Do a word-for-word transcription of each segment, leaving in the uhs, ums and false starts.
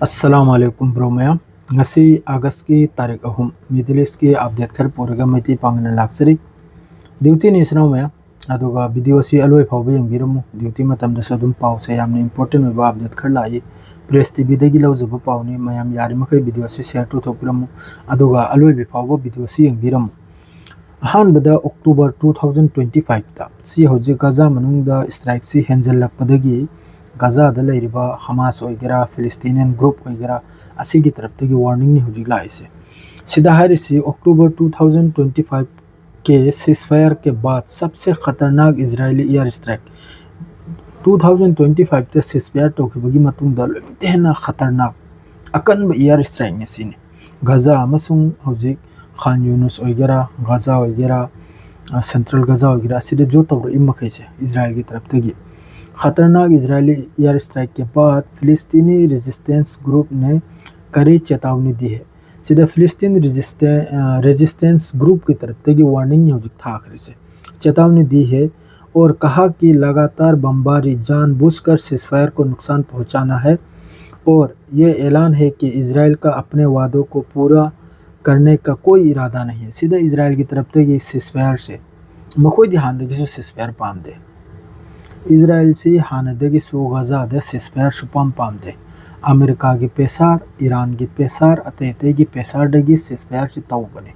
ꯑꯁꯂꯥꯃꯨ ꯑꯂꯥꯏꯀꯨꯝ bro ꯃꯌꯥꯝ꯫ ꯉꯁꯤ ꯑꯥꯒꯁꯀꯤ ꯇꯥꯔꯤꯛ ꯑꯍꯨꯝ, ꯃꯤꯗꯜ ꯏꯁꯀꯤ ꯑꯞꯗꯦꯠ ꯈꯔ ꯄꯨꯔꯒ ꯃꯩꯇꯩ ꯄꯥꯡꯒꯜꯅ ꯂꯥꯛꯆꯔꯤ꯫ ꯗ꯭ꯌꯨꯇꯤꯅꯤ ꯏꯆꯤꯟ ꯏꯅꯥꯎ ꯃꯌꯥꯝ꯫ ꯑꯗꯨꯒ ꯚꯤꯗꯤꯑꯣꯁꯤ ꯑꯂꯣꯏ ꯐꯥꯎꯕ ꯌꯦꯡꯕꯤꯔꯝꯃꯨ꯫ ꯗ꯭ꯌꯨꯇꯤ ꯃꯇꯝꯗꯁꯨ ꯑꯗꯨꯝ ꯄꯥꯎꯁꯦ ꯌꯥꯝꯅ ꯏꯝꯄꯣꯔꯇꯦꯟ ꯑꯣꯏꯕ ꯑꯞꯗꯦꯠ ꯈꯔ ꯂꯥꯛꯏ꯫ ꯄ꯭ꯔꯦꯁ ꯇꯤꯚꯤꯗꯒꯤ ꯂꯧꯖꯕ ꯄꯥꯎꯅꯤ꯫ ꯃꯌꯥꯝ ꯌꯥꯔꯤꯃꯈꯩ ꯚꯤꯗꯤꯑꯣꯁꯤ ꯁꯤꯌꯔ ꯇꯧꯊꯣꯛꯄꯤꯔꯝꯃꯨ꯫ ꯑꯗꯨꯒ ꯑꯂꯣꯏꯕ ꯐꯥꯎꯕ ꯚꯤꯗꯤꯑꯣꯁꯤ ꯌꯦꯡꯕꯤꯔꯝꯃꯨ꯫ ꯑꯍꯥꯟꯕꯗ ꯑꯣꯛꯇꯣꯕꯔ two thousand twenty fiveꯇ, ꯁꯤ ꯍꯧꯖꯤꯛ ꯒꯥꯖꯥ ꯃꯅꯨꯡꯗ ꯏꯁꯇ꯭ꯔꯥꯏꯛꯁꯤ ꯍꯦꯟꯖꯜꯂꯛꯄꯗꯒꯤ ꯒꯥꯖꯥꯗ ꯂꯩꯔꯤꯕ ꯍꯃꯥꯁ ꯑꯣꯏꯒꯦꯔꯥ, ꯐꯤꯂꯤꯁꯇꯤꯅꯤꯌꯟ ꯒ꯭ꯔꯨꯞ ꯑꯣꯏꯒꯦꯔꯥ, ꯑꯁꯤꯒꯤ ꯇꯔꯞꯇꯒꯤ ꯋꯥꯔꯅꯤꯡꯅꯤ ꯍꯧꯖꯤꯛ ꯂꯥꯛꯏꯁꯦ꯫ ꯁꯤꯗ ꯍꯥꯏꯔꯤꯁꯤ October two thousand twenty five के ceasefire के बाद सबसे खतरनाक Israeli air strike. Two thousand twenty fiveꯇ ceasefire ꯇꯧꯈꯤꯕꯒꯤ ꯃꯇꯨꯡꯗ ꯂꯣꯏꯅꯃꯛꯇ ꯍꯦꯟꯅ ꯈꯇꯔꯅꯥꯛ, ꯑꯀꯟꯕ ꯏꯌꯔ ꯏꯁꯇ꯭ꯔꯥꯏꯛꯅꯤ ꯁꯤꯅꯤ꯫ ꯒꯥꯖꯥ ꯑꯃꯁꯨꯡ ꯍꯧꯖꯤꯛ ꯈꯥꯟ ꯌꯨꯅꯨꯁ ꯑꯣꯏꯒꯦꯔꯥ, ꯒꯥꯖꯥ ꯑꯣꯏꯒꯦꯔꯥ, ꯑ, ꯁꯦꯟꯇ꯭ꯔꯦꯜ ꯒꯥꯖꯥ ꯑꯣꯏꯒꯦꯔꯥ, ꯑꯁꯤꯗ ꯖꯣ ꯇꯧꯔꯛꯏ ꯃꯈꯩꯁꯦ ꯏꯖꯔꯥꯏꯜꯒꯤ ꯇꯔꯞꯇꯒꯤ꯫ खतरनाक इजरायली एयर स्ट्राइक के बाद फिलिस्तीनी रेजिस्टेंस ग्रुप ने कड़ी चेतावनी दी है꯫ ꯁꯤꯗ ꯐꯤꯂꯤꯁꯇꯤꯟ ꯔꯦꯖꯤꯁꯇꯦꯟ-, ꯑ, ꯔꯦꯖꯤꯁꯇꯦꯟꯁ ꯒ꯭ꯔꯨꯞꯀꯤ ꯇꯔꯞꯇꯒꯤ ꯋꯥꯔꯅꯤꯡꯅꯤ ꯍꯧꯖꯤꯛ ꯊꯥꯈ꯭ꯔꯤꯁꯦ꯫ चेतावनी दी है और कहा कि लगातार बमबारी जानबूझकर सीजफायर को नुकसान पहुंचाना है और ये ऐलान है कि इजराइल का अपने वादों को पूरा करने का कोई इरादा नहीं है꯫ ꯁꯤꯗ ꯏꯖꯔꯥꯏꯜꯒꯤ ꯇꯔꯞꯇꯒꯤ ceasefire ꯁꯦ, ꯃꯈꯣꯏꯗꯤ ꯍꯥꯟꯅꯗꯒꯤꯁꯨ ceasefire ꯄꯥꯝꯗꯦ꯫ ꯏꯖꯔꯥꯏꯜꯁꯤ ꯍꯥꯟꯅꯗꯒꯤꯁꯨ ꯒꯥꯖꯥꯗ ceasefire ꯁꯨꯄꯥꯝ ꯄꯥꯝꯗꯦ꯫ ꯑꯃꯦꯔꯤꯀꯥꯒꯤ ꯄ꯭ꯔꯦꯁꯥꯔ, ꯏꯔꯥꯟꯒꯤ ꯄ꯭ꯔꯦꯁꯥꯔ, ꯑꯇꯩ ꯑꯇꯩꯒꯤ ꯄ꯭ꯔꯦꯁꯥꯔꯗꯒꯤ ceasefire ꯁꯤ ꯇꯧꯕꯅꯤ꯫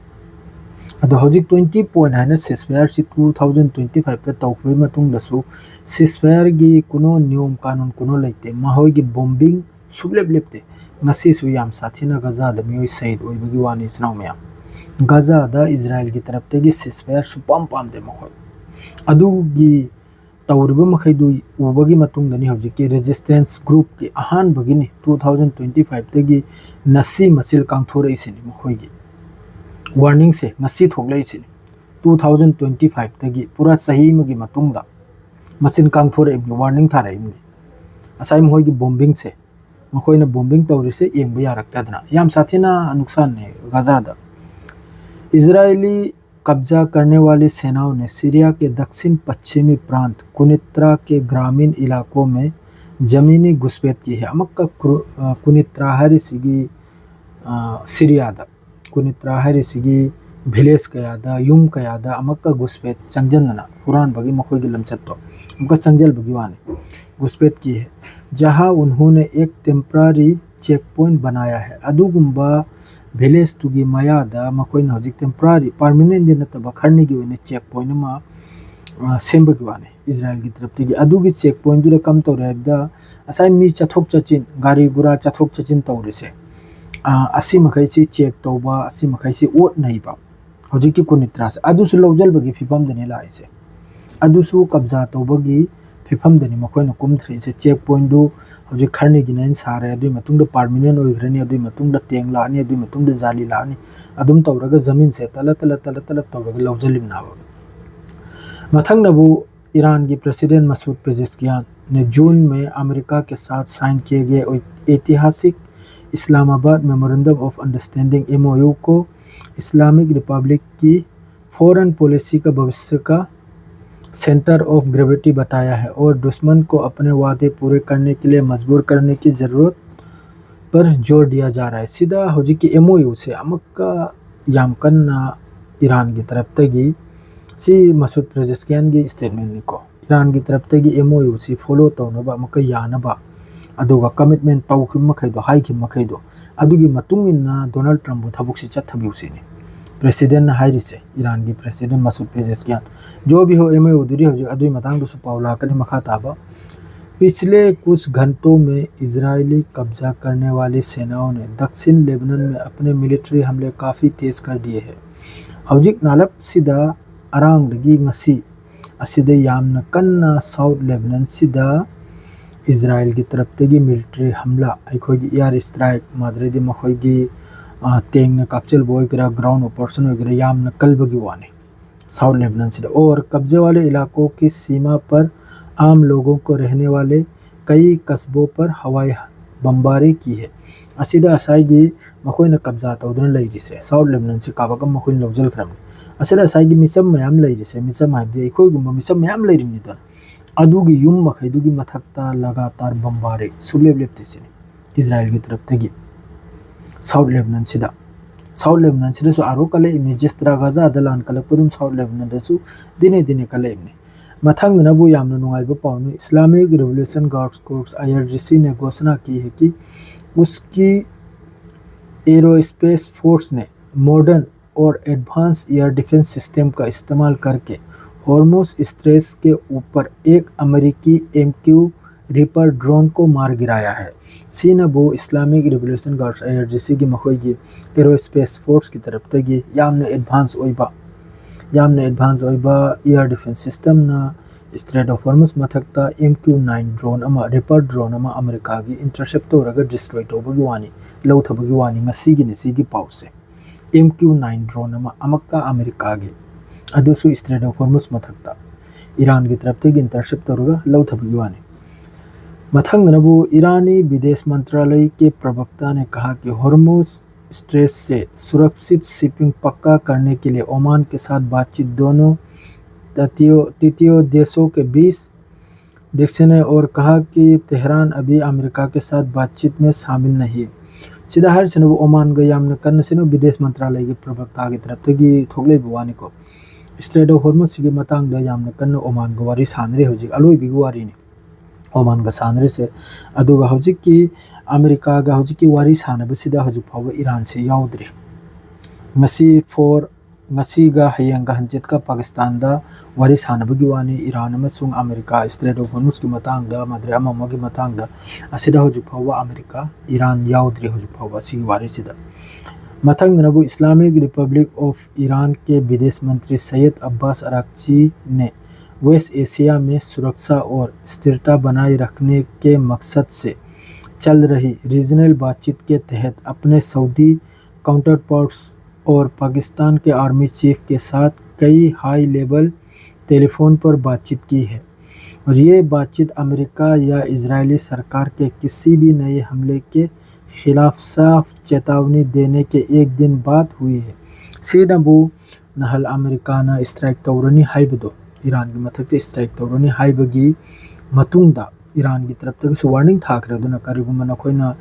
ꯑꯗꯣ ꯍꯧꯖꯤꯛ twenty point ꯍꯥꯏꯅ ceasefire ꯁꯤ two thousand twenty fiveꯇ ꯇꯧꯈꯤꯕꯒꯤ ꯃꯇꯨꯡꯗꯁꯨ ceasefire ꯒꯤ ꯀꯨꯅꯣ ꯅꯤꯌꯣꯝ ꯀꯥꯅꯨꯟ ꯀꯨꯅꯣ ꯂꯩꯇꯦ꯫ ꯃꯈꯣꯏꯒꯤ ꯕꯣꯝꯕꯤꯡ ꯁꯨꯛꯂꯦꯞ ꯂꯦꯞꯇꯦ꯫ ꯉꯁꯤꯁꯨ ꯌꯥꯝ ꯁꯥꯊꯤꯅ ꯒꯥꯖꯥꯗ ꯃꯤꯑꯣꯏ ꯁꯍꯤꯗ ꯑꯣꯏꯕꯒꯤ ꯋꯥꯅꯤ, ꯏꯆꯤꯟ ꯏꯅꯥꯎ ꯃꯌꯥꯝ꯫ ꯒꯥꯖꯥꯗ ꯏꯖꯔꯥꯏꯜꯒꯤ ꯇꯔꯞꯇꯒꯤ ceasefire ꯁꯨꯄꯥꯝ ꯄꯥꯝꯗꯦ ꯃꯈꯣꯏ꯫ ꯑꯗꯨꯒꯤ ꯇꯧꯔꯤꯕ ꯃꯈꯩꯗꯨ ꯎꯕꯒꯤ ꯃꯇꯨꯡꯗꯅꯤ ꯍꯧꯖꯤꯛꯀꯤ ꯔꯦꯖꯤꯁꯇꯦꯟꯁ ꯒ꯭ꯔꯨꯞꯀꯤ ꯑꯍꯥꯟꯕꯒꯤꯅꯤ, two thousand twenty fiveꯇꯒꯤ ꯉꯁꯤ ꯃꯆꯤꯜ ꯀꯥꯡꯊꯣꯔꯛꯏꯁꯤꯅꯤ ꯃꯈꯣꯏꯒꯤ꯫ ꯋꯥꯔꯅꯤꯡꯁꯦ ꯉꯁꯤ ꯊꯣꯛꯂꯛꯏꯁꯤꯅꯤ꯫ Two thousand twenty fiveꯇꯒꯤ ꯄꯨꯔꯥ ꯆꯍꯤ ꯑꯃꯒꯤ ꯃꯇꯨꯡꯗ ꯃꯆꯤꯟ ꯀꯥꯡꯊꯣꯔꯛꯏꯕꯅꯤ, ꯋꯥꯔꯅꯤꯡ ꯊꯥꯔꯛꯏꯕꯅꯤ꯫ ꯉꯁꯥꯏ ꯃꯈꯣꯏꯒꯤ ꯕꯣꯝꯕꯤꯡꯁꯦ, ꯃꯈꯣꯏꯅ ꯕꯣꯝꯕꯤꯡ ꯇꯧꯔꯤꯁꯦ ꯌꯦꯡꯕ ꯌꯥꯔꯛꯇꯗꯅ ꯌꯥꯝ ꯁꯥꯊꯤꯅ ꯅꯨꯡꯁꯥꯟꯅꯦ ꯒꯥꯖꯥꯗ꯫ इजरायली कब्जा करने वाली सेनाओं ने सीरिया के दक्षिण पश्चिमी प्रांत कुनित्रा के ग्रामीण इलाकों में ꯖꯃꯤꯅꯤ ꯒꯨꯁꯄꯦꯠ ꯀꯤ ꯍꯦ꯫ ꯑꯃꯛꯀ ꯀ꯭ꯔꯨ-, ꯑ, ꯀꯨꯅꯤꯇ꯭ꯔꯥ ꯍꯥꯏꯔꯤꯁꯤꯒꯤ, ꯑ, ꯁꯤꯔꯤꯌꯥꯗ, ꯀꯨꯅꯤꯇ꯭ꯔꯥ ꯍꯥꯏꯔꯤꯁꯤꯒꯤ ꯚꯤꯂꯦꯖ ꯀꯌꯥꯗ, ꯌꯨꯝ ꯀꯌꯥꯗ ꯑꯃꯛꯀ ꯒꯨꯁꯄꯦꯠ ꯆꯪꯖꯟꯗꯅ ꯍꯨꯔꯥꯟꯕꯒꯤ ꯃꯈꯣꯏꯒꯤ ꯂꯝꯆꯠꯇꯣ ꯑꯃꯨꯛꯀ ꯆꯪꯖꯜꯕꯒꯤ ꯋꯥꯅꯤ꯫ ꯒꯨꯁꯄꯦꯠ ꯀꯤ ꯍꯦ꯫ ꯖꯍꯥ ꯎꯟꯍꯣꯅꯦ ꯑꯦꯛ ꯇꯦꯝꯄꯔꯥꯔꯤ ꯆꯦꯛ ꯄꯣꯏꯟꯠ ꯕꯅꯥꯌꯥ ꯍꯦ꯫ ꯑꯗꯨꯒꯨꯝꯕ ꯚꯤꯂꯦꯖꯇꯨꯒꯤ ꯃꯌꯥꯗ ꯃꯈꯣꯏꯅ ꯍꯧꯖꯤꯛ ꯇꯦꯝꯄꯔꯥꯔꯤ, ꯄꯥꯔꯃꯤꯅꯦꯟꯠꯗꯤ ꯅꯠꯇꯕ, ꯈꯔꯅꯤꯒꯤ ꯑꯣꯏꯅ ꯆꯦꯛ ꯄꯣꯏꯟꯠ ꯑꯃ, ꯑ, ꯁꯦꯝꯕꯒꯤ ꯋꯥꯅꯤ꯫ ꯏꯖꯔꯥꯌꯦꯜꯒꯤ ꯇꯔꯞꯇꯒꯤ꯫ ꯑꯗꯨꯒꯤ ꯆꯦꯛ ꯄꯣꯏꯟꯠꯇꯨꯗ ꯀꯝ ꯇꯧꯔꯦ ꯍꯥꯏꯕꯗ, ꯉꯁꯥꯏ ꯃꯤ ꯆꯠꯊꯣꯛ ꯆꯠꯁꯤꯟ, ꯒꯥꯔꯤ ꯒꯨꯔꯥ ꯆꯠꯊꯣꯛ ꯆꯠꯁꯤꯟ ꯇꯧꯔꯤꯁꯦ, ꯑ, ꯑꯁꯤ ꯃꯈꯩꯁꯤ ꯆꯦꯛ ꯇꯧꯕ, ꯑꯁꯤ ꯃꯈꯩꯁꯤ ꯑꯣꯠ ꯅꯩꯕ, ꯍꯧꯖꯤꯛꯀꯤ ꯀꯨꯅꯤꯇ꯭ꯔꯥꯁꯦ, ꯑꯗꯨꯁꯨ ꯂꯧꯁꯤꯟꯕꯒꯤ ꯐꯤꯕꯝꯗꯅꯤ ꯂꯥꯛꯏꯁꯦ꯫ ꯑꯗꯨꯁꯨ ꯀꯕꯖꯥ ꯇꯧꯕꯒꯤ ꯐꯤꯕꯝꯗꯅꯤ ꯃꯈꯣꯏꯅ ꯀꯨꯝꯊꯔꯛꯏꯁꯦ꯫ ꯆꯦꯛ ꯄꯣꯏꯟꯠꯗꯨ ꯍꯧꯖꯤꯛ ꯈꯔꯅꯤꯒꯤꯅ ꯑꯩꯅ ꯁꯥꯔꯦ, ꯑꯗꯨꯒꯤ ꯃꯇꯨꯡꯗ ꯄꯥꯔꯃꯤꯅꯦꯟꯠ ꯑꯣꯏꯈ꯭ꯔꯅꯤ, ꯑꯗꯨꯒꯤ ꯃꯇꯨꯡꯗ ꯇꯦꯡ ꯂꯥꯛꯑꯅꯤ, ꯑꯗꯨꯒꯤ ꯃꯇꯨꯡꯗ ꯖꯥꯂꯤ ꯂꯥꯛꯑꯅꯤ, ꯑꯗꯨꯝ ꯇꯧꯔꯒ ꯖꯃꯤꯟꯁꯦ ꯇꯂꯞ ꯇꯂꯞ ꯇꯂꯞ ꯇꯂꯞ ꯇꯧꯔꯒ ꯂꯧꯁꯤꯜꯂꯤꯕꯅꯦꯕ꯫ ꯃꯊꯪꯅꯕꯨ ꯏꯔꯥꯟꯒꯤ ꯄ꯭ꯔꯦꯁꯤꯗꯦꯟꯠ ꯃꯁꯨꯗ ꯄꯦꯖꯦꯁꯀꯤꯌꯥꯟꯅ ꯖꯨꯟ में अमेरिका के साथ साइन किए गए ऐतिहासिक Islamabad memorandum of understanding, MOU, को इस्लामिक रिपब्लिक की फॉरेन पॉलिसी का भविष्य का सेंटर ऑफ ग्रेविटी बताया है और दुश्मन को अपने वादे पूरे करने के लिए मजबूर करने की ज़रूरत पर जोर दिया जा रहा है꯫ ꯁꯤꯗ ꯍꯧꯖꯤꯛꯀꯤ ꯑꯦꯝ ꯑꯣ ꯌꯨꯁꯦ ꯑꯃꯨꯛꯀ ꯌꯥꯝ ꯀꯟꯅ ꯏꯔꯥꯟꯒꯤ ꯇꯔꯞꯇꯒꯤ, ꯁꯤ ꯃꯁꯨꯗ ꯄꯦꯖꯦꯁꯀꯤꯌꯥꯟꯒꯤ ꯁ꯭ꯇꯦꯠꯃꯦꯟꯠꯅꯤꯀꯣ, ꯏꯔꯥꯟꯒꯤ ꯇꯔꯞꯇꯒꯤ ꯑꯦꯝ ꯑꯣ ꯌꯨꯁꯤ ꯐꯣꯂꯣ ꯇꯧꯅꯕ, ꯑꯃꯨꯛꯀ ꯌꯥꯅꯕ, ꯑꯗꯨꯒ ꯀꯃꯤꯠꯃꯦꯟꯠ ꯇꯧꯈꯤꯕ ꯃꯈꯩꯗꯣ, ꯍꯥꯏꯈꯤꯕ ꯃꯈꯩꯗꯣ, ꯑꯗꯨꯒꯤ ꯃꯇꯨꯡ ꯏꯟꯅ ꯗꯣꯅꯥꯜꯗ ꯇ꯭ꯔꯝꯞꯄꯨ ꯊꯕꯛꯁꯤ ꯆꯠꯊꯕꯤꯌꯨ ꯁꯤꯅꯤ ꯄ꯭ꯔꯦꯁꯤꯗꯦꯟꯠꯅ ꯍꯥꯏꯔꯤꯁꯦ, ꯏꯔꯥꯟꯒꯤ ꯄ꯭ꯔꯦꯁꯤꯗꯦꯟꯠ ꯃꯁꯨꯗ ꯄꯦꯖꯦꯁꯀꯤꯌꯥꯟ꯫ जो भी हो, ꯑꯦꯝ ꯑꯣ ꯌꯨꯗꯨꯗꯤ ꯍꯧꯖꯤꯛ ꯑꯗꯨꯒꯤ ꯃꯇꯥꯡꯗꯁꯨ ꯄꯥꯎ ꯂꯥꯛꯀꯅꯤ ꯃꯈꯥ ꯇꯥꯕ꯫ पिछले कुछ घंटों में इजरायली कब्जा करने वाली सेनाओं ने दक्षिण लेबनान में अपने मिलिट्री हमले काफ़ी तेज़ कर दिए हैं꯫ ꯍꯧꯖꯤꯛ ꯅꯥꯂꯞꯁꯤꯗ ꯑꯔꯥꯡꯗꯒꯤ ꯉꯁꯤ ꯑꯁꯤꯗ ꯌꯥꯝꯅ ꯀꯟꯅ ꯁꯥꯎꯠ ꯂꯦꯕꯅꯟꯁꯤꯗ ꯏꯖꯔꯥꯌꯦꯜꯒꯤ ꯇꯔꯞꯇꯒꯤ ꯃꯤꯂꯤꯇꯔꯤ ꯍꯝꯂꯥ, ꯑꯩꯈꯣꯏꯒꯤ ꯏꯌꯥꯔ ꯏꯁꯇ꯭ꯔꯥꯏꯛ, ꯃꯥꯗ꯭ꯔꯗꯤ ꯃꯈꯣꯏꯒꯤ, ꯑ, ꯇꯦꯡꯅ ꯀꯥꯞꯆꯤꯜꯕ ꯑꯣꯏꯒꯦꯔꯥ, ꯒ꯭ꯔꯥꯎꯟ ꯑꯣꯄꯔꯦꯁꯟ ꯑꯣꯏꯒꯦꯔꯥ, ꯌꯥꯝꯅ ꯀꯜꯕꯒꯤ ꯋꯥꯅꯤ ꯁꯥꯎꯠ ꯂꯦꯕꯅꯟꯁꯤꯗ꯫ और कब्जे वाले इलाकों की सीमा पर आम लोगों को रहने वाले कई कस्बों पर हवाई बमबारी की है꯫ ꯑꯁꯤꯗ ꯉꯁꯥꯏꯒꯤ ꯃꯈꯣꯏꯅ ꯀꯕꯖꯥ ꯇꯧꯗꯨꯅ ꯂꯩꯔꯤꯁꯦ, ꯁꯥꯎꯠ ꯂꯦꯕꯅꯟꯁꯤ ꯀꯥꯕꯛ ꯑꯃ ꯃꯈꯣꯏꯅ ꯂꯧꯁꯤꯟꯈ꯭ꯔꯕꯅꯤ꯫ ꯑꯁꯤꯗ ꯉꯁꯥꯏꯒꯤ ꯃꯤꯆꯝ ꯃꯌꯥꯝ ꯂꯩꯔꯤꯁꯦ, ꯃꯤꯆꯝ ꯍꯥꯏꯕꯗꯤ ꯑꯩꯈꯣꯏꯒꯨꯝꯕ ꯃꯤꯆꯝ ꯃꯌꯥꯝ ꯂꯩꯔꯤꯕꯅꯤꯗꯅ꯫ ꯑꯗꯨꯒꯤ ꯌꯨꯝ ꯃꯈꯩꯗꯨꯒꯤ ꯃꯊꯛꯇ ꯂꯒꯥꯇꯥꯔ ꯕꯝꯕꯥꯔꯤ ꯁꯨꯡꯂꯦꯞ ꯂꯦꯞꯇꯦ ꯁꯤꯅꯤ ꯏꯖꯔꯥꯏꯜꯒꯤ ꯇꯔꯞꯇꯒꯤ꯫ ꯁꯥꯎꯠ ꯂꯦꯕꯅꯟꯁꯤꯗ, ꯁꯥꯎꯠ ꯂꯦꯕꯅꯟꯁꯤꯗꯁꯨ ꯑꯥꯔꯣ ꯀꯜꯂꯛꯏꯕꯅꯤ, ꯖꯤꯁꯇ꯭ꯔꯥ ꯒꯥꯖꯥꯗ ꯂꯥꯟ ꯀꯜꯂꯛꯄ ꯑꯗꯨꯝ ꯁꯥꯎꯠ ꯂꯦꯕꯅꯟꯗꯁꯨ ꯗꯤꯅꯦ ꯗꯤꯅꯦ ꯀꯜꯂꯛꯏꯕꯅꯤ꯫ ꯃꯊꯪꯗꯅꯕꯨ ꯌꯥꯝꯅ ꯅꯨꯡꯉꯥꯏꯕ ꯄꯥꯎꯅꯤ, ꯏꯁꯂꯥꯃꯤꯛ ꯔꯤꯚꯣꯂꯨꯁꯟ ꯒꯥꯔꯗꯁ ꯀꯣꯔꯁ, IRGC, ꯅ ꯘꯣꯁꯅꯥ ꯀꯤ ꯍꯦ ꯀꯤ ꯎꯁꯀꯤ aerospace force ने modern और advanced air defense system का इस्तेमाल करके हॉर्मुज़ स्ट्रेस के ऊपर एक अमेरिकी MQ Reaper drone को मार गिराया है꯫ ꯁꯤꯅꯕꯨ ꯏꯁꯂꯥꯃꯤꯛ ꯔꯤꯚꯣꯂꯨꯁꯟ ꯒꯥꯔꯗꯁ, IRGC ꯒꯤ ꯃꯈꯣꯏꯒꯤ aerospace force ꯀꯤ ꯇꯔꯞꯇꯒꯤ ꯌꯥꯝꯅ ꯑꯦꯗꯚꯥꯟꯁ ꯑꯣꯏꯕ, ꯌꯥꯝꯅ ꯑꯦꯗꯚꯥꯟꯁ ꯑꯣꯏꯕ air defense system ꯅ Strait of Hormuz ꯃꯊꯛꯇ MQ nine drone ꯑꯃ, Reaper drone ꯑꯃ ꯑꯃꯦꯔꯤꯀꯥꯒꯤ intercept ꯇꯧꯔꯒ destroy ꯇꯧꯕꯒꯤ ꯋꯥꯅꯤ, ꯂꯧꯊꯕꯒꯤ ꯋꯥꯅꯤ꯫ ꯉꯁꯤꯒꯤꯅꯤ ꯁꯤꯒꯤ ꯄꯥꯎꯁꯦ꯫ MQ nine drone ꯑꯃ ꯑꯃꯛꯀ ꯑꯃꯦꯔꯤꯀꯥꯒꯤ, ꯑꯗꯨꯁꯨ Strait of Hormuz ꯃꯊꯛꯇ ꯏꯔꯥꯟꯒꯤ ꯇꯔꯞꯇꯒꯤ intercept ꯇꯧꯔꯒ ꯂꯧꯊꯕꯒꯤ ꯋꯥꯅꯤ꯫ ꯃꯊꯪꯗꯅꯕꯨ ईरानी विदेश मंत्रालय के प्रवक्ता ने कहा कि हॉर्मुज़ स्ट्रेट से सुरक्षित शिपिंग पक्का करने के लिए ओमान के साथ बातचीत दोनों तृतीय तृतीय देशों के बीच दिखने और कहा कि तेहरान अभी अमेरिका के साथ बातचीत में शामिल नहीं है꯫ ꯁꯤꯗ ꯍꯥꯏꯔꯤꯁꯤꯅꯕꯨ ꯑꯣꯃꯥꯟꯒ ꯌꯥꯝꯅ ꯀꯟꯅ ꯁꯤꯅ ꯕꯤꯗꯦꯁ ꯃꯟꯇ꯭ꯔꯥꯂꯌꯒꯤ ꯄ꯭ꯔꯕꯛꯇꯥꯒꯤ ꯇꯔꯞꯇꯒꯤ ꯊꯣꯛꯂꯛꯏꯕ ꯋꯥꯅꯤꯀꯣ꯫ Strait of Hormuz ꯁꯤꯒꯤ ꯃꯇꯥꯡꯗ ꯌꯥꯝꯅ ꯀꯟꯅ ꯑꯣꯃꯥꯟꯒ ꯋꯥꯔꯤ ꯁꯥꯟꯅꯔꯤ ꯍꯧꯖꯤꯛ, ꯑꯂꯣꯏꯕꯒꯤ ꯋꯥꯔꯤꯅꯤ ꯑꯣꯃꯥꯟꯒ ꯁꯥꯟꯅꯔꯤꯁꯦ꯫ ꯑꯗꯨꯒ ꯍꯧꯖꯤꯛꯀꯤ ꯑꯃꯦꯔꯤꯀꯥꯒ ꯍꯧꯖꯤꯛꯀꯤ ꯋꯥꯔꯤ ꯁꯥꯟꯅꯕꯁꯤꯗ ꯍꯧꯖꯤꯛ ꯐꯥꯎꯕ ꯏꯔꯥꯟꯁꯦ ꯌꯥꯎꯗ꯭ꯔꯤ꯫ ꯉꯁꯤ ꯐꯣꯔ, ꯉꯁꯤꯒ ꯍꯌꯦꯡꯒ ꯍꯟꯆꯤꯠꯀ ꯄꯥꯀꯤꯁꯇꯥꯟꯗ ꯋꯥꯔꯤ ꯁꯥꯟꯅꯕꯒꯤ ꯋꯥꯅꯤ꯫ ꯏꯔꯥꯟ ꯑꯃꯁꯨꯡ ꯑꯃꯦꯔꯤꯀꯥ Strait of Hormuz ꯀꯤ ꯃꯇꯥꯡꯗ, ꯑꯃꯗꯤ ꯑꯃ ꯑꯃꯒꯤ ꯃꯇꯥꯡꯗ, ꯑꯁꯤꯗ ꯍꯧꯖꯤꯛ ꯐꯥꯎꯕ ꯑꯃꯦꯔꯤꯀꯥ, ꯏꯔꯥꯟ ꯌꯥꯎꯗ꯭ꯔꯤ ꯍꯧꯖꯤꯛ ꯐꯥꯎꯕ ꯑꯁꯤꯒꯤ ꯋꯥꯔꯤꯁꯤꯗ꯫ ꯃꯊꯪꯗꯅꯕꯨ Islamic Republic of Iran के विदेश मंत्री सैयद अब्बास अरागची ने वेस्ट एशिया में सुरक्षा और स्थिरता बनाए रखने के मकसद से चल रही रीजनल बातचीत के तहत अपने सऊदी काउंटरपार्ट्स और पाकिस्तान के आर्मी चीफ के साथ कई हाई लेवल टेलीफोन पर बातचीत की है और ये बातचीत अमेरिका या इजरायली सरकार के किसी भी नए हमले के खिलाफ साफ चेतावनी देने के एक दिन बाद हुई है꯫ ꯁꯤꯅꯕꯨ ꯅꯍꯥꯟ ꯑꯃꯦꯔꯤꯀꯥꯅ strike ꯇꯧꯔꯅꯤ ꯍꯥꯏꯕꯗꯣ, ꯏꯔꯥꯟꯒꯤ ꯃꯊꯛꯇ strike ꯇꯧꯔꯅꯤ ꯍꯥꯏꯕꯒꯤ ꯃꯇꯨꯡꯗ ꯏꯔꯥꯟꯒꯤ ꯇꯔꯞꯇꯒꯤꯁꯨ warning ꯊꯥꯈ꯭ꯔꯦ꯫ ꯑꯗꯨꯅ ꯀꯔꯤꯒꯨꯝꯕ ꯅꯈꯣꯏꯅ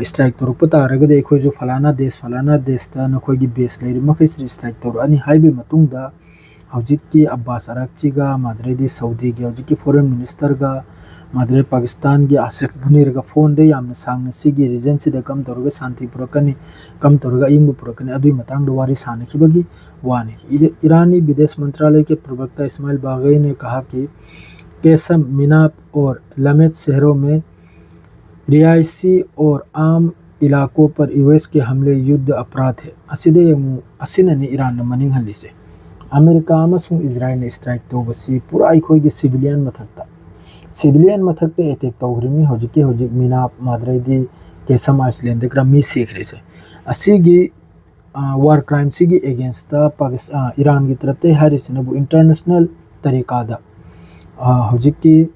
strike ꯇꯧꯔꯛꯄ ꯇꯥꯔꯒꯗꯤ ꯑꯩꯈꯣꯏꯁꯨ ꯐꯂꯥꯅꯥ ꯗꯦꯁ ꯐꯂꯥꯅꯥ ꯗꯦꯁꯇ ꯅꯈꯣꯏꯒꯤ base ꯂꯩꯔꯤꯕ ꯃꯈꯩꯁꯤꯗ strike ꯇꯧꯔꯛꯑꯅꯤ ꯍꯥꯏꯕꯒꯤ ꯃꯇꯨꯡꯗ ꯍꯧꯖꯤꯛꯀꯤ ꯑꯕꯥꯁ ꯑꯔꯥꯛꯆꯤꯒ ꯃꯥꯗ꯭ꯔꯩꯗꯤ ꯁꯧꯗꯤꯒꯤ ꯍꯧꯖꯤꯛꯀꯤ foreign ministerꯒ ꯃꯥꯗ꯭ꯔꯩ ꯄꯥꯀꯤꯁꯇꯥꯟꯒꯤ ꯑꯁꯤꯐ ꯃꯨꯅꯤꯔꯒ phoneꯗ ꯌꯥꯝꯅ ꯁꯥꯡꯅ ꯁꯤꯒꯤ regionꯁꯤꯗ ꯀꯝ ꯇꯧꯔꯒ ꯁꯥꯟꯇꯤ ꯄꯨꯔꯛꯀꯅꯤ, ꯀꯝ ꯇꯧꯔꯒ ꯑꯏꯪꯕ ꯄꯨꯔꯛꯀꯅꯤ, ꯑꯗꯨꯒꯤ ꯃꯇꯥꯡꯗ ꯋꯥꯔꯤ ꯁꯥꯟꯅꯈꯤꯕꯒꯤ ꯋꯥꯅꯤ꯫ ꯏꯔꯥꯅꯤ ꯕꯤꯗꯦꯁ ꯃꯟꯇ꯭ꯔꯥꯂꯌꯒꯤ ꯄ꯭ꯔꯕꯛꯇ ꯏꯁꯃꯥꯏꯜ ꯕꯥꯒꯩꯅ ꯀꯍꯥ ꯀꯤ ꯀꯦꯁꯝ, ꯃꯤꯅꯥꯞ ꯑꯣꯔ ꯂꯃꯦꯠ ꯁꯍꯔꯣ ꯃꯦ ꯔꯤꯌꯥꯏꯁꯤ ꯑꯣꯔ ꯑꯥꯝ ꯏꯂꯥꯀꯣ ꯄꯔ ꯌꯨ ꯑꯦꯁ ꯀꯤ ꯍꯝꯂꯦ ꯌꯨꯗ ꯑꯄꯔꯥꯙ ꯍꯦ꯫ ꯑꯁꯤꯗ ꯌꯦꯡꯉꯨ, ꯑꯁꯤꯅꯅꯤ ꯏꯔꯥꯟꯅ ꯃꯅꯤꯡ ꯍꯜꯂꯤꯁꯦ꯫ ꯑꯃꯦꯔꯤꯀꯥ ꯑꯃꯁꯨꯡ ꯏꯖꯔꯥꯏꯜꯅ strike ꯇꯧꯕꯁꯤ ꯄꯨꯔꯥ ꯑꯩꯈꯣꯏꯒꯤ civilian ꯃꯊꯛꯇ, civilian ꯃꯊꯛꯇ attack ꯇꯧꯈ꯭ꯔꯤꯕꯅꯤ꯫ ꯍꯧꯖꯤꯛꯀꯤ ꯍꯧꯖꯤꯛ ꯃꯤꯅꯥꯞ, ꯃꯥꯗ꯭ꯔꯩꯗꯤ ꯀꯦꯁꯝ ꯑꯥꯏꯁꯂꯦꯟꯗ ꯈꯔ ꯃꯤ ꯁꯤꯈ꯭ꯔꯤꯁꯦ꯫ ꯑꯁꯤꯒꯤ war crimeꯁꯤꯒꯤ againstꯇ ꯄꯥꯀꯤꯁ-, ꯏꯔꯥꯟꯒꯤ ꯇꯔꯞꯇꯒꯤ ꯍꯥꯏꯔꯤꯁꯤꯅꯕꯨ international ꯇꯔꯤꯀꯥꯗ ꯍꯧꯖꯤꯛꯀꯤ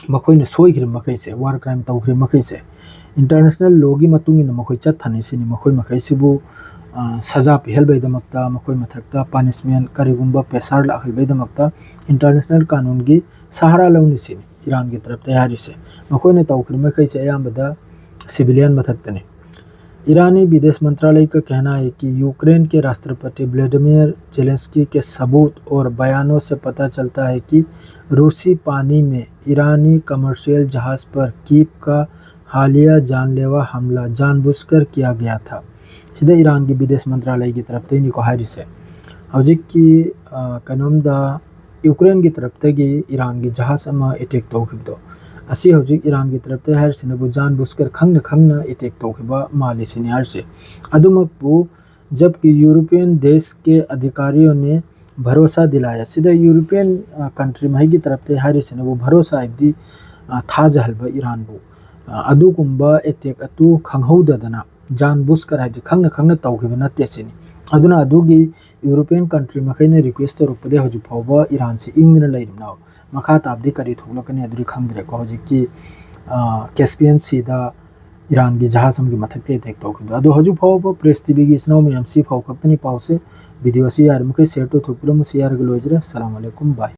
ꯃꯈꯣꯏꯅ ꯁꯣꯏꯈ꯭ꯔꯤꯕ ꯃꯈꯩꯁꯦ, war crime ꯇꯧꯈ꯭ꯔꯤꯕ ꯃꯈꯩꯁꯦ, international lawꯒꯤ ꯃꯇꯨꯡ ꯏꯟꯅ ꯃꯈꯣꯏ ꯆꯠꯊꯅꯤ ꯁꯤꯅꯤ꯫ ꯃꯈꯣꯏ ꯃꯈꯩꯁꯤꯕꯨ ꯁꯖꯥ ꯄꯤꯍꯟꯕꯒꯤꯗꯃꯛꯇ, ꯃꯈꯣꯏ ꯃꯊꯛꯇ punishment ꯀꯔꯤꯒꯨꯝꯕ pressure ꯂꯥꯛꯍꯟꯕꯒꯤꯗꯃꯛꯇ international ꯀꯥꯅꯨꯟꯒꯤ ꯁꯍꯥꯔꯥ ꯂꯧꯅꯤ ꯁꯤꯅꯤ ꯏꯔꯥꯟꯒꯤ ꯇꯔꯞꯇꯒꯤ ꯍꯥꯏꯔꯤꯁꯦ꯫ ꯃꯈꯣꯏꯅ ꯇꯧꯈ꯭ꯔꯤꯕ ꯃꯈꯩꯁꯦ ꯑꯌꯥꯝꯕꯗ civilian ꯃꯊꯛꯇꯅꯤ꯫ ईरानी विदेश मंत्रालय का कहना है कि यूक्रेन के राष्ट्रपति व्लादिमीर ज़ेलेंस्की के सबूत और बयानों से पता चलता है कि रूसी पानी में ईरानी कमर्शियल जहाज पर कीव का हालिया जानलेवा हमला जानबूझकर किया गया था। ꯁꯤꯗ ꯏꯔꯥꯟꯒꯤ ꯕꯤꯗꯦꯁ ꯃꯟꯇ꯭ꯔꯥꯂꯌꯒꯤ ꯇꯔꯞꯇꯒꯤꯅꯤꯀꯣ ꯍꯥꯏꯔꯤꯁꯦ꯫ ꯍꯧꯖꯤꯛꯀꯤ ꯀꯩꯅꯣꯝꯗ ꯌꯨꯀ꯭ꯔꯦꯟꯒꯤ ꯇꯔꯞꯇꯒꯤ ꯏꯔꯥꯟꯒꯤ ꯖꯍꯥꯖ ꯑꯃ attack ꯇꯧꯈꯤꯕꯗꯣ, ꯑꯁꯤ ꯍꯧꯖꯤꯛ ꯏꯔꯥꯟꯒꯤ ꯇꯔꯞꯇꯒꯤ ꯍꯥꯏꯔꯤꯁꯤꯅꯕꯨ ꯖꯥꯟ ꯕꯨꯁꯀꯔ ꯈꯪꯅ ꯈꯪꯅ attack ꯇꯧꯈꯤꯕ ꯃꯥꯜꯂꯤ ꯁꯤꯅꯤ ꯍꯥꯏꯔꯤꯁꯦ꯫ ꯑꯗꯨꯃꯛꯄꯨ ꯖꯕꯀꯤ ꯌꯨꯔꯣꯄꯤꯌꯟ ꯗꯦꯁꯀꯤ ꯑꯙꯤꯀꯥꯔꯤꯌꯣꯟꯅꯦ ꯚꯔꯣꯁꯥ ꯗꯤꯂꯥꯏ꯫ ꯑꯁꯤꯗ ꯌꯨꯔꯣꯄꯤꯌꯟ ꯀꯟꯇ꯭ꯔꯤ ꯃꯈꯩꯒꯤ ꯇꯔꯞꯇꯒꯤ ꯍꯥꯏꯔꯤꯁꯤꯅꯕꯨ ꯚꯔꯣꯁꯥ ꯍꯥꯏꯕꯗꯤ ꯊꯥꯖꯍꯟꯕ ꯏꯔꯥꯟꯕꯨ꯫ ꯑꯗꯨꯒꯨꯝꯕ attack ꯑꯗꯨ ꯈꯪꯍꯧꯗꯗꯅ ꯖꯥꯟ ꯕꯨꯁꯀꯔ ꯍꯥꯏꯕꯗꯤ ꯈꯪꯅ ꯈꯪꯅ ꯇꯧꯈꯤꯕ ꯅꯠꯇꯦ ꯁꯤꯅꯤ꯫ ꯑꯗꯨꯅ ꯑꯗꯨꯒꯤ ꯌꯨꯔꯣꯄꯤꯌꯟ ꯀꯟꯇ꯭ꯔꯤ ꯃꯈꯩꯅ request ꯇꯧꯔꯛꯄꯗꯒꯤ ꯍꯧꯖꯤꯛ ꯐꯥꯎꯕ ꯏꯔꯥꯟꯁꯤ ꯏꯪꯗꯅ ꯂꯩꯔꯤꯕꯅꯦꯕ꯫ ꯃꯈꯥ ꯇꯥꯕꯗꯤ ꯀꯔꯤ ꯊꯣꯛꯂꯛꯀꯅꯤ ꯑꯗꯨꯗꯤ ꯈꯪꯗ꯭ꯔꯦꯀꯣ꯫ ꯍꯧꯖꯤꯛꯀꯤ ꯀꯦꯁꯄꯤꯌꯟ ꯁꯤꯗ ꯏꯔꯥꯟꯒꯤ ꯖꯍꯥꯖ ꯑꯃꯒꯤ ꯃꯊꯛꯇ ꯑꯦꯇꯦꯛ ꯇꯧꯈꯤꯕꯗꯣ꯫ ꯑꯗꯣ ꯍꯧꯖꯤꯛ ꯐꯥꯎꯕ ꯄ꯭ꯔꯦꯁ ꯇꯤꯚꯤꯒꯤ ꯏꯆꯤꯟ ꯏꯅꯥꯎ ꯃꯌꯥꯝ ꯁꯤ ꯐꯥꯎ ꯈꯛꯇꯅꯤ ꯄꯥꯎꯁꯦ꯫ ꯚꯤꯗꯤꯑꯣ ꯑꯁꯤ ꯌꯥꯔꯤꯃꯈꯩ ꯁꯤꯌꯔ ꯇꯧꯊꯣꯛꯄꯤꯔꯝꯃꯨ꯫ ꯁꯤ ꯌꯥꯔꯒ ꯂꯣꯏꯖꯔꯦ꯫ ꯑꯁꯂꯥꯃꯨ ꯑꯂꯩꯀꯨꯝ꯫ ꯕꯥꯏ꯫